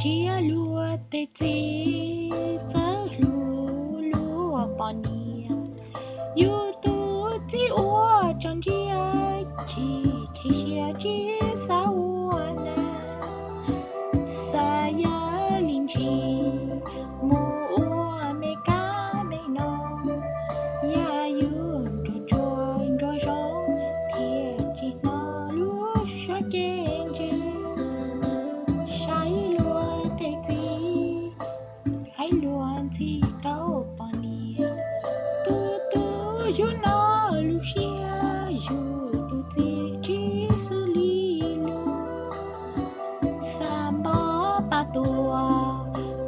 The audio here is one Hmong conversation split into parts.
Ib luag tej txiv txawj hlub luag poj niam, yus tus txiv ua tsaug ntsia, chim chim siab tsis xav ua na. Xav yog li ntsis mus ua me kab me noog, yam yus nruab tsuag nruab zoo thiaj tsis hnov lub suab ceg ntsws. Saib luag tej txiv, saib luag ntxhi rau poj niam, tus tus yus no lub siab, yus tus txiv tsis xws li luag. Xa npov pab tuag,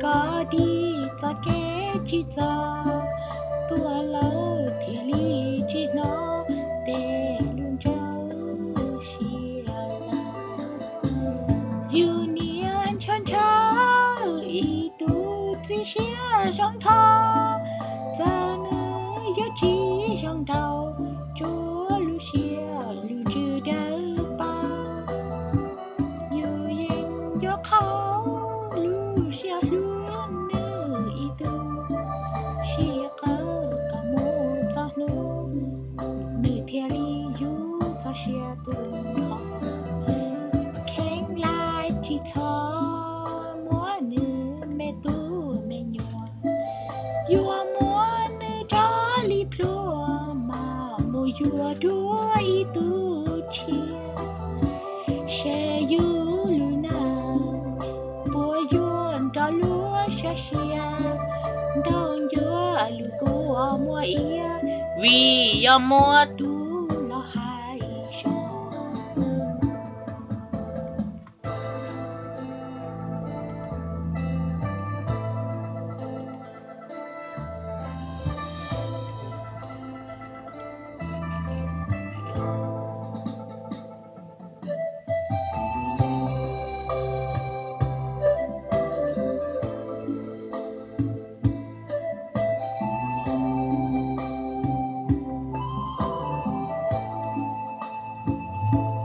koj dim txoj kev tsis txog, tuag lawm thiaj li tsis hnov tej lus ntshaw siab lawm. Yus niaj ntshaw ntshaw ib tug txiv siab zoo nrho, txawm nws yuav tsis zoo nraug, tsuav lub siab lub ntsws dawb paug. Yus yeej yuav qhau lub siab hlub nws ib tug, sij hawm kom mus txog hnub, nws thiaj li yus txoj sia tu hlo. Kheev lam tsis txhob muab nws me tub me nyuam, yuav muab nws tso li plhuav mas mus yuav dua ib tug tshiab. Seb yus lub neej puas yuav nrog luag sab sia, nrog ncua lus kua muag iab, vim yog muaj tus los hais zoo.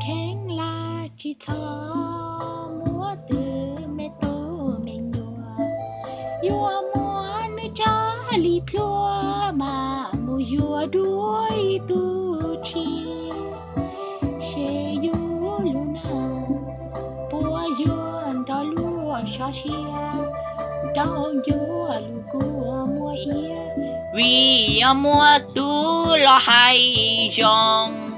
Kheev lam tsis txhob muab tus me tub me nyuam, yuav muab nws tso li plhuav mas mus yuav dua ib tug tshiab. Seb yus lub neej puas yuav nrog luag sab sia, nrog ncua lus kua muag iab, vim yog muaj tus los hais zoo.